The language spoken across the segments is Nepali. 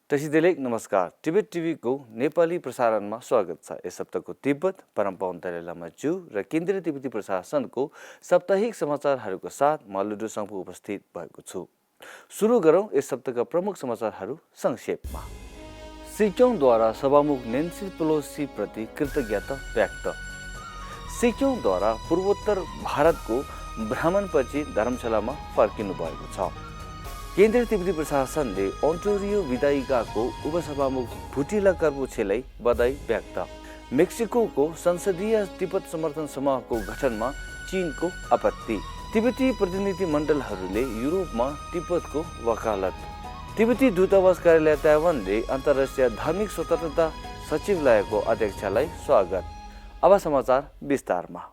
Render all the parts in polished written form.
तसिदेलेक नमस्कार टिबेट को नेपाली प्रसारणमा स्वागत छ। यस हप्ताको तिब्बत परम्परा जू र केन्द्रीय तिब्बती प्रशासनको साप्ताहिक समाचारहरूको साथ म लुडु सङ्घको उपस्थित भएको छु। सुरु गरौँ यस हप्ताका प्रमुख समाचारहरू संक्षेपमा। सिक्योङद्वारा सभामुख नेन्सी पेलोसी प्रति कृतज्ञता व्यक्त। सिक्योङद्वारा पूर्वोत्तर भारतको भ्रमणपछि धर्मशालामा फर्किनु भएको छ। केन्द्रीय तिब्बती प्रशासनले ओन्टारियो विधायिकाको उपसभामुख भुटिला कर्बुछेलाई बधाई व्यक्त। मेक्सिकोको संसदीय तिब्बत समर्थन समूहको गठनमा चीनको आपत्ति। तिब्बती प्रतिनिधि मण्डलहरूले युरोपमा तिब्बतको वकालत। तिब्बती दूतावास कार्यालय ताइवानले अन्तर्राष्ट्रिय धार्मिक स्वतन्त्रता सचिवालयको अध्यक्षलाई स्वागत। अब समाचार विस्तारमा।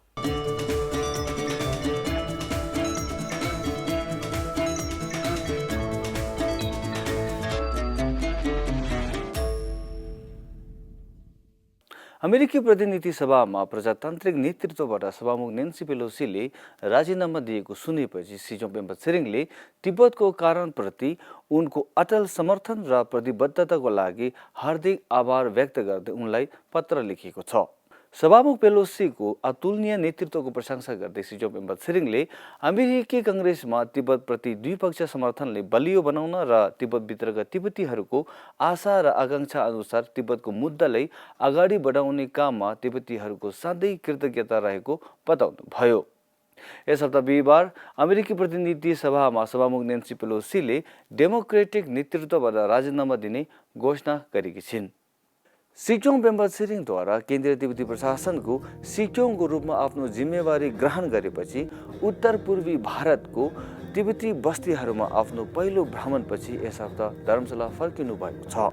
अमेरिकी प्रतिनिधि सभामा प्रजातान्त्रिक नेतृत्वबाट सभामुख नेन्सी पेलोसीले राजीनामा दिएको सुनेपछि सी जिनपिङ त्सेरिङले तिब्बतको कारणप्रति उनको अटल समर्थन र प्रतिबद्धताको लागि हार्दिक आभार व्यक्त गर्दै उनलाई पत्र लेखेको छ। सभामुख पेलोसीको अतुलनीय नेतृत्वको प्रशंसा गर्दै सी जिनपिङ त्सेरिङले अमेरिकी कङ्ग्रेसमा तिब्बतप्रति द्विपक्षीय समर्थनले बलियो बनाउन र तिब्बतभित्रका तिब्बतीहरूको आशा र आकांक्षा अनुसार तिब्बतको मुद्दालाई अगाडि बढाउने काममा तिब्बतीहरूको सधैँ कृतज्ञता रहेको बताउनुभयो। यस हप्ता बिहिबार अमेरिकी प्रतिनिधि सभामा सभामुख नेन्सी पेलोसीले डेमोक्रेटिक नेतृत्वबाट राजीनामा दिने घोषणा गरेकी छिन्। सिक्योङ पेम्बा छिरिङद्वारा केन्द्रीय तिब्बती प्रशासनको सिक्योङको रूपमा आफ्नो जिम्मेवारी ग्रहण गरेपछि उत्तर पूर्वी भारतको तिब्बती बस्तीहरूमा आफ्नो पहिलो भ्रमणपछि यस हप्ता धर्मशाला फर्किनु भएको छ।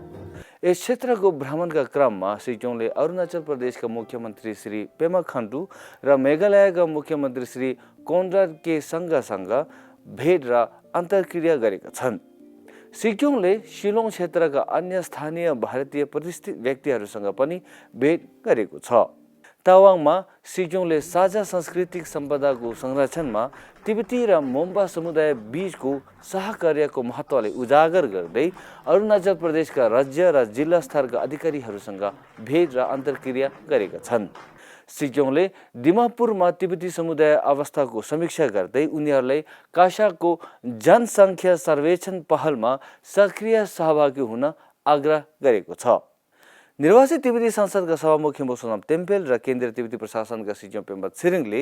यस क्षेत्रको भ्रमणका क्रममा सिक्योङले अरुणाचल प्रदेशका मुख्यमन्त्री श्री पेमा खाण्डु र मेघालयका मुख्यमन्त्री श्री कोनराड के सँगसँग भेट र अन्तर्क्रिया गरेका छन्। सिक्योङले शिलोङ क्षेत्रका अन्य स्थानीय भारतीय प्रतिष्ठित व्यक्तिहरूसँग पनि भेट गरेको छ। तावाङमा सिक्योङले साझा सांस्कृतिक सम्पदाको संरक्षणमा तिब्बती र मोम्बा समुदाय बीचको सहकार्यको महत्त्वलाई उजागर गर्दै अरुणाचल प्रदेशका राज्य र जिल्ला स्तरका अधिकारीहरूसँग भेट र अन्तर्क्रिया गरेका छन्। सिक्योङले दिमापुरमा तिब्बती समुदाय अवस्थाको समीक्षा गर्दै उनीहरूलाई कासाको जनसङ्ख्या सर्वेक्षण पहलमा सक्रिय सहभागी हुन आग्रह गरेको छ। निर्वाचित तिब्बती संसदका सभामुख खिम्बु सोनाम टेम्पेल र केन्द्रीय तिब्बती प्रशासनका सी जिनपिङ त्सेरिङले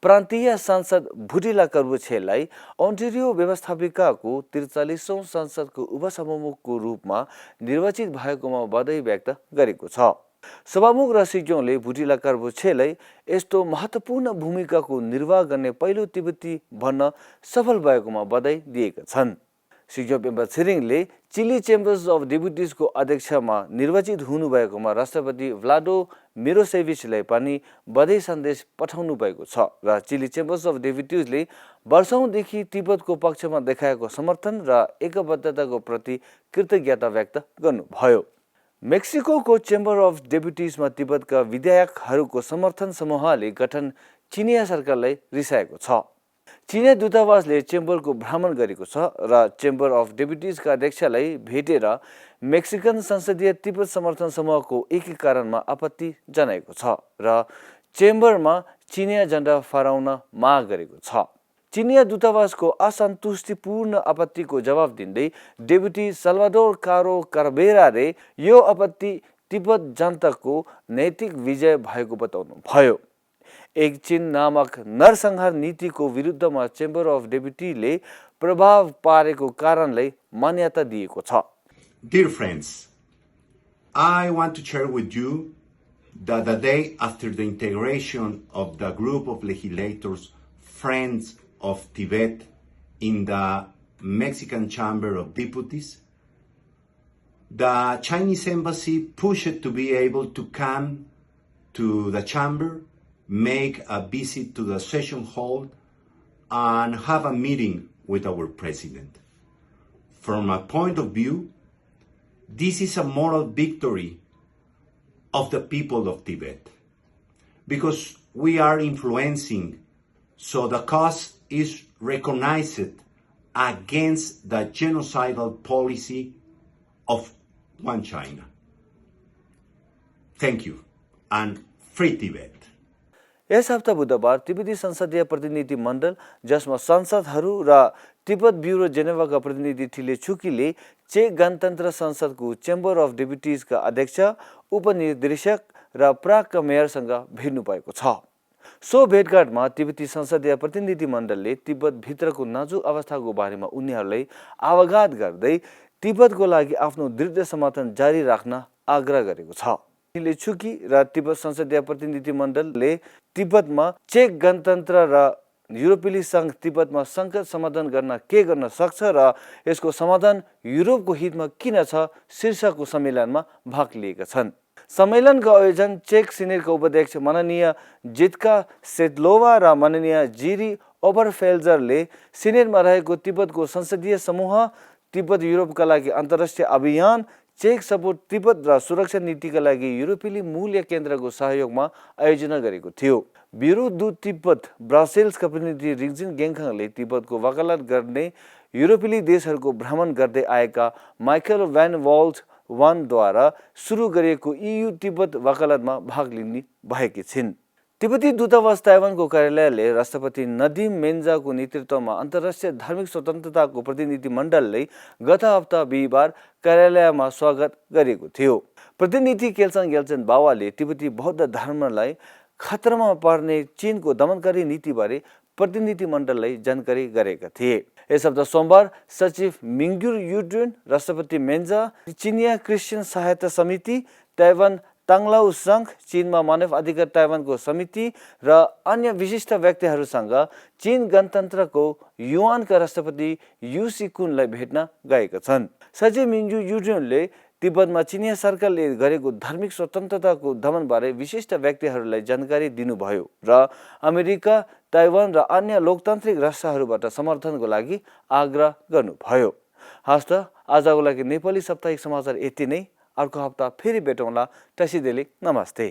प्रान्तीय सांसद भुटिला कर्बुछेलाई ओन्टारियो व्यवस्थापिकाको 43औं संसदको उपसभामुखको रूपमा निर्वाचित भएकोमा बधाई व्यक्त गरेको छ। सभामुख र सिक्योङले भुटिला कर्बुछेलाई यस्तो महत्त्वपूर्ण भूमिकाको निर्वाह गर्ने पहिलो तिब्बती बन्न सफल भएकोमा बधाई दिएका छन्। सी जिनपिङ त्सेरिङले चिली चेम्बर्स अफ डेपुटिजको अध्यक्षमा निर्वाचित हुनुभएकोमा राष्ट्रपति भ्लाडो मिरोसेभिचलाई पनि बधाई सन्देश पठाउनु भएको छ र चिली चेम्बर्स अफ डेपुटिजले वर्षौंदेखि तिब्बतको पक्षमा देखाएको समर्थन र एकबद्धताको प्रति कृतज्ञता व्यक्त गर्नुभयो। मेक्सिकोको चेम्बर अफ डेपुटिजमा तिब्बतका विधायकहरूको समर्थन समूहले गठन चिनिया सरकारलाई रिसाएको छ। चिनिया दूतावासले चेम्बरको भ्रमण गरेको छ र चेम्बर अफ डेपुटिजका अध्यक्षलाई भेटेर मेक्सिकन संसदीय तिब्बत समर्थन समूहको एकीकरणमा आपत्ति जनाएको छ र चेम्बरमा चिनिया झण्डा फहराउन माग गरेको छ। चिनिया दूतावासको असन्तुष्टिपूर्ण आपत्तिको जवाब दिँदै डेपुटी सल्भाडोर कारो कार्बेराले यो आपत्ति तिब्बत जनताको नैतिक विजय भएको बताउनुभयो। एक चीन नामक नरसंहार नीतिको विरुद्धमा चेम्बर अफ डेपुटीले प्रभाव पारेको कारणलाई मान्यता दिएको छ। Dear friends, I want to share with you that the day after the integration of the group of legislators Friends of Tibet in the Mexican Chamber of Deputies, the Chinese embassy pushed to be able to come to the chamber, make a visit to the session hall, and have a meeting with our president. From my point of view, this is a moral victory of the people of Tibet, because we are influencing, so the cause is recognized against the genocidal policy of one China. Thank you, and free Tibet. यस हप्ता बुधबार तिब्बती संसदीय प्रतिनिधि मण्डल जसमा सांसदहरू र तिब्बत ब्युरो जेनेभाका प्रतिनिधि ठिले छुकीले चेक गणतन्त्र संसदको चेम्बर अफ डेपुटिजका अध्यक्ष, उपनिर्देशक र प्रागका मेयरसँग भेट्नु भएको छ। सो भेटघाटमा तिब्बती संसदीय प्रतिनिधि मण्डलले तिब्बत भित्रको नाजुक अवस्थाको बारेमा उनीहरूलाई अवगत गर्दै तिब्बतको लागि आफ्नो दृढ समर्थन जारी राख्न आग्रह गरेको छ। छुकी र तिब्बत संसदीय प्रतिनिधि मण्डलले तिब्बतमा चेक गणतन्त्र र युरोपेली सङ्घ तिब्बतमा सङ्कट समाधान गर्न के गर्न सक्छ र यसको समाधान युरोपको हितमा किन छ शीर्षकको सम्मेलनमा भाग लिएका छन्। सम्मेलनको आयोजन चेक सिनेटका उपाध्यक्ष माननीय जित्का सेदलोवा र माननीय जिरी ओबरफेल्जरले सिनेटमा रहेको तिब्बतको संसदीय समूह, तिब्बत युरोपका लागि अन्तर्राष्ट्रिय अभियान, चेक सपोर्ट तिब्बत र सुरक्षा नीतिका लागि युरोपेली मूल्य केन्द्रको सहयोगमा आयोजना गरेको थियो। ब्युरो दू तिब्बत ब्रसेल्सका प्रतिनिधि रिक्जिन गेङखाङले तिब्बतको वकालत गर्ने युरोपेली देशहरूको भ्रमण गर्दै आएका माइकल भ्यान वल्ट वानद्वारा सुरु गरिएको EU तिब्बत वकालतमा भाग लिने भएकी छिन्। तिब्बती दूतावास ताइवानको कार्यालयले राष्ट्रपति नदिम मेन्जाको नेतृत्वमा अन्तर्राष्ट्रिय धार्मिक स्वतन्त्रताको प्रतिनिधि मण्डलले गत हप्ता बिहिबार कार्यालयमा स्वागत गरेको थियो। प्रतिनिधि केल्सन गेल्चन बावाले तिब्बती बौद्ध धर्मलाई खतरामा पर्ने चीनको दमनकारी नीतिबारे प्रतिनिधि मण्डललाई जानकारी गरेका थिए। यस हप्ता सोमबार सचिव मिङ्गुर युड्रेन, राष्ट्रपति मेन्जा, चिनिया क्रिस्चियन सहायता समिति, ताइवान ताङलाउ सङ्घ, चीनमा मानव अधिकार ताइवानको समिति र अन्य विशिष्ट व्यक्तिहरूसँग चीन गणतन्त्रको युआनका राष्ट्रपति युसी कुनलाई भेट्न गएका छन्। सचिव मिङ्गु युड्रेनले तिब्बतमा चिनिया सरकारले गरेको धार्मिक स्वतन्त्रताको दमनबारे विशिष्ट व्यक्तिहरूलाई जानकारी दिनुभयो र अमेरिका, ताइवान र अन्य लोकतान्त्रिक राष्ट्रहरूबाट समर्थनको लागि आग्रह गर्नुभयो। हस्त आजको लागि नेपाली साप्ताहिक समाचार यति नै। अर्को हप्ता फेरि भेटौँला। तसिदेले नमस्ते।